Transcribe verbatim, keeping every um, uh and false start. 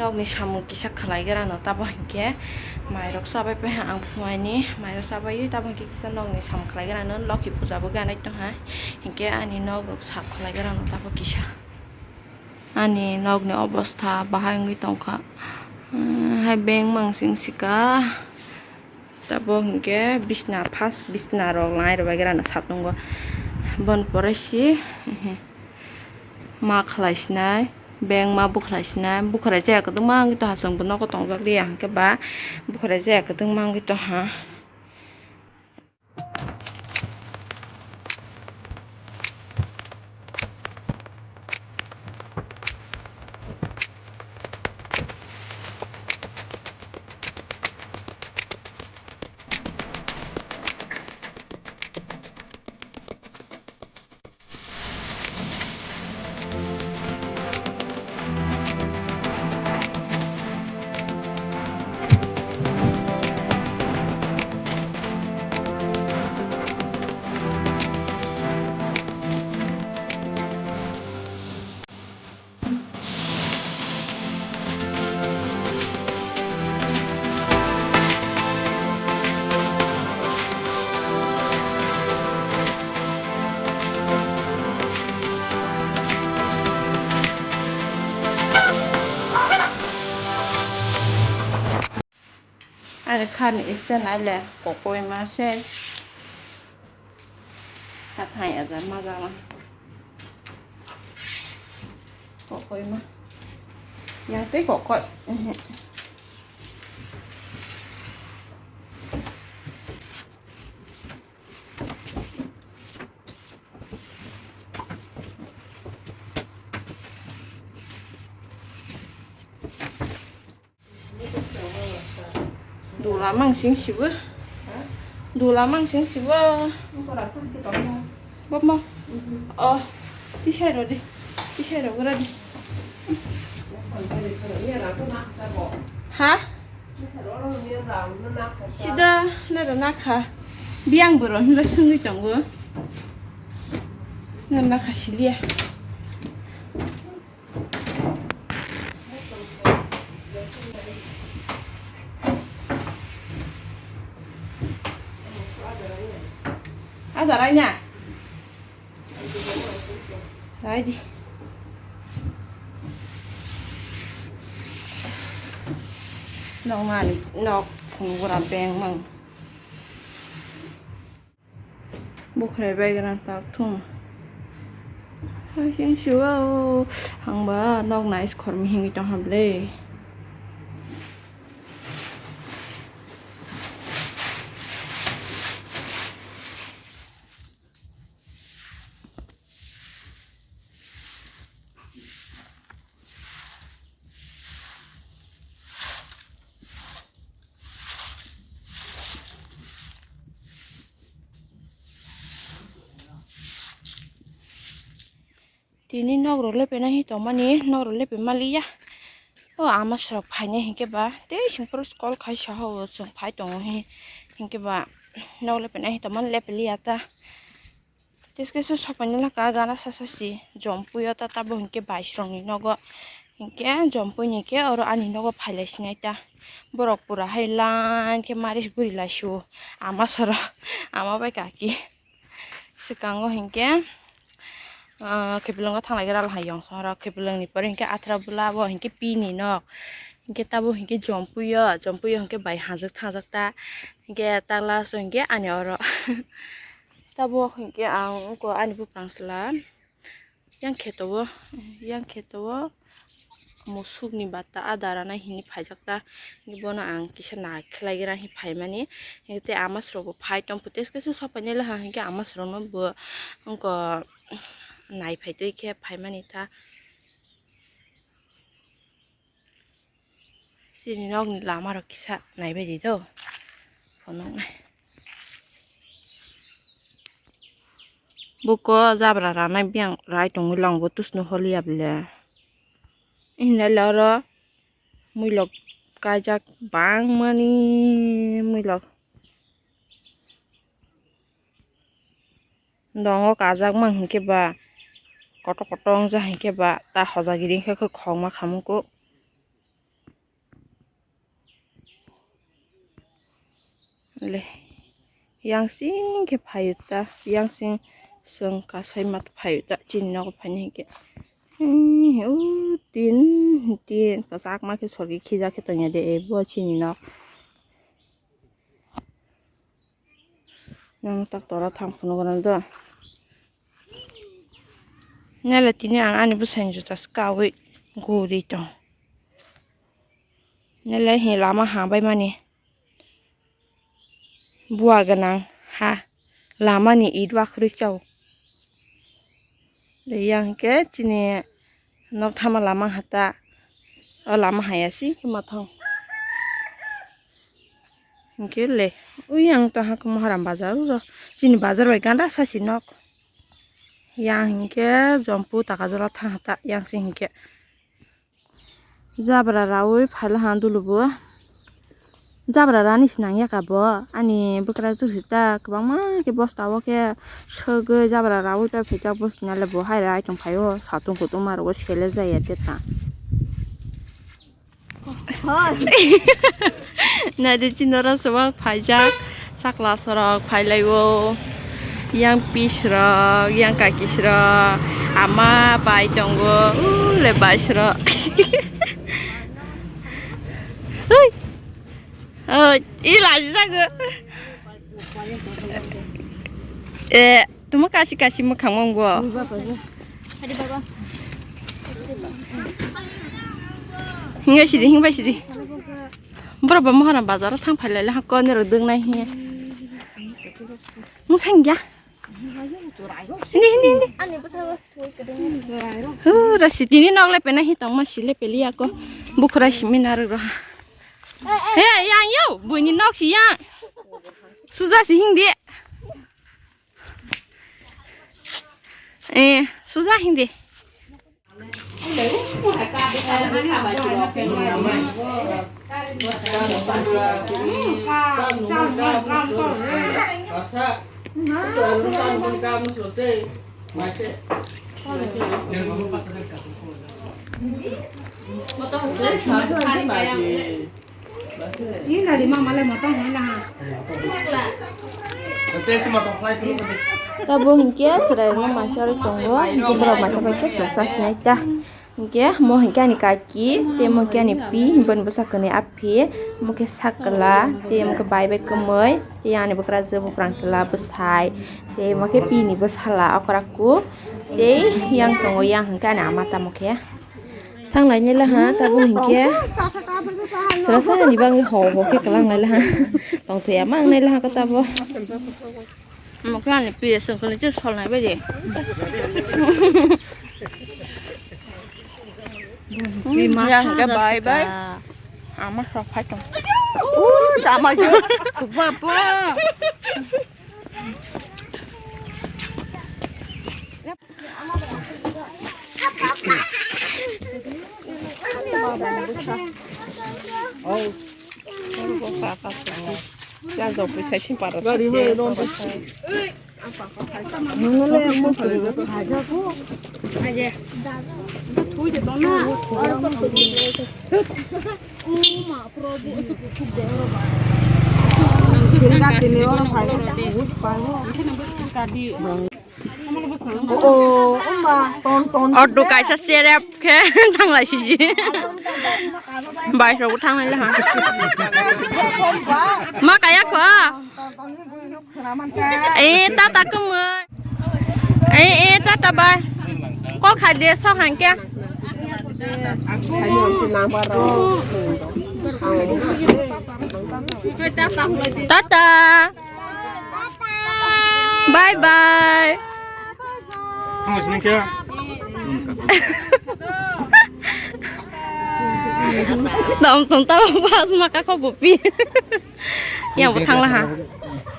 Nokni samung kisa khlai gra no, tabo hinkhe mairok chabai pai ang phuaini, mairok chabai tabo hinkhe kisa nokni samung khlai gra no, Lokhi puja bo ganai tongha, hinkhe ani nok rok sap khlai gra no tabo kisa. Ani nokni obostha bahai wngwi tongkha. Hai beng mangsing sika. Tabo hinkhe bisna, first bisna rok lai rwbaikhe rana satungo. Bon pore si ma khlai sinai, beng ma bwkhlai sinai, bwkhwrai jaya kwdwkma wngwi tongha, chwngbo nogo tongjak liya hinkhe ba bwkhwrai jaya kwdwkma wngwi tongha. Are khan stand aile kokoi ma se. Hathai aja ma jama. Kokoi ma. Yang tei kokoi. Ehe. Dula mangsing sibo. Dula mangsing sibo. Bapma. Oh, tisai rodi. Tisai rodi. Ha? Sida nara nakha. Biang boro nara sungwi tongo. Nara nakha silia. Ada raina. Raidi. Nok mani, nok phunugura beng mang. Bwkhwrai bai gana tak thung. Hai sing siwa o. Hangba nok nai khormi hingwi tong hable. Tini nok rok lepe nai hi tongmani, nok rok lepe maliya. O ama srok phainai hinkhe ba tei songphuru call khai saha o, chwng phai tongo hi hinkhe ba nok lepe nai hi tongmani, lepe liya ta. Tei kisa sopaini laka gana sasa si jompuio ta, tabo hinkhe bai srokni nogo. Hinkhe jompuini khe oro ani nogo phailai sinai ta. Borok pura hai line khe maris guri lai sio. Ama soro, ama bai kaki. Swkango hinkhe, ah, khipilwngo thanglai gra lahai yong song rok. Khipilwngni pore hinkhe Athra bula bo hinkhe pini nok. Hinkhe tabo hinkhe jompuio, jompuio hinkhe bai hajak thajak ta. Hinkhe taglaso hinkhe ani oro. Tabo hinkhe ang wngkha ani buphang chwla. Yang kheto o, yang kheto o musukni bata ada rana hini phaijak ta. Bono ang kisa nai khlai gra hi phaimani. Tei ama srok bo phai tong phuti kisa sopainai laha hinkhe ama srok no bo wngkha nai phai twi khe phaimani ta. Chini nokni lama rok kisa naibaidi do. Phunuknai. Buko jabra ranai biyang rai tongwi lang bo tusno holiya bile. Hinale oro muilok kaijak bangmani muilok. Dongo kajak mang hinkhe ba kotor kotor wngjak hinkhe ba ta hojagiri hinkhe khokma khamung kuk. Le, yang sing khe phaio ta, yang sing swng kasai mat phaio ta, chini nogo phaini hinkhe. Hmm, o tin, tin, kwchak ma khe sorki khijak khe tongya de, e bo chini nok. Nang tak tora thang phunuk rang do. Nele tini ang ani bwsani juta swkawi guri tong. Nele hi lama ha bai mani. Bua gwnang ha lamani it wakhwrwi chao. Yang hwnkhe chini nok thama lama hata, o lama haya si khe mathang. Hwnkhe le, ui yang tong ha khe Moharam bazar uro. Chini bazar bai ganda sasi nok. Yang hwnkhe Jompu Takajora thang hata yang si hwnkhe. Jabra raui phaila ha dulubo. Jabra rani se nang ya ka bo. Ani bwkrajwk se ta kwbangma khe bosta o khe swgwi jabra raui ta phaijak bo sina le bo hai rai tong phaio. Satung kutung ma rogo sele jaya te ta. Hoi. Naidi chini oro swbang phaijak. Sakla sorok phailaio, yang pis rok, yang kakis rok, ama bai tongo, ule bais rok. Ui, ui, i laji jago. Eh, tuma kasi kasi mukhang monggo. Hinga sidi, hingbai sidi. Borok ba Moharam bazar o thang phai lai le ha kone rok dwng nai hiya. Mung sang ya. Hindi, hindi, hindi. Hu, rasi tini nok le pena hi tong ma si le peli ako. Bukhra si mina ro ha. He, yang yo, buini nok si yang. Suja si hindi. Eh, suja hindi. Ini dari mama le motong hoi na ha. Tabo hinkhe chwrairokno masa rwi tongo, hinkhe borok masa bai khe swngsa sinai ta. Hinkhe mo hinkhe ani kaki, tei mo hinkhe ani pi, boni bwsa kwnwi aphi, mo khe sakla, tei mo khe bai bai kwmwi, tei ani bwkrajwk bwkrang chwla bwsai, tei mo khe pini bwsala okrakku, tei yang tongo, yang hinkhe ani ama tamo khe. Thang lai nai la ha, tabuk hinkhe. Sara sara ni bangwi ho ho khe kwlang lai la ha. Tong thwi ama ang nai la ha ko tabo. Mo khe ani P S ang khe je sol nai bai de. Yang ke bye bye. Ama sok phai tong. Uh, tama jo. Ba ba. O, o, ma, ton, ton. Auto kaisa cherep khe thanglai siji. Bike rok thanglai le ha. Ma kaya kho. Eh, tata kwmwi. Eh, eh, tata bai. Kok khai de sok hangke. Tata. Bye bye. Tong tong tamo pas maka kho bupi. Yang bo thangla ha.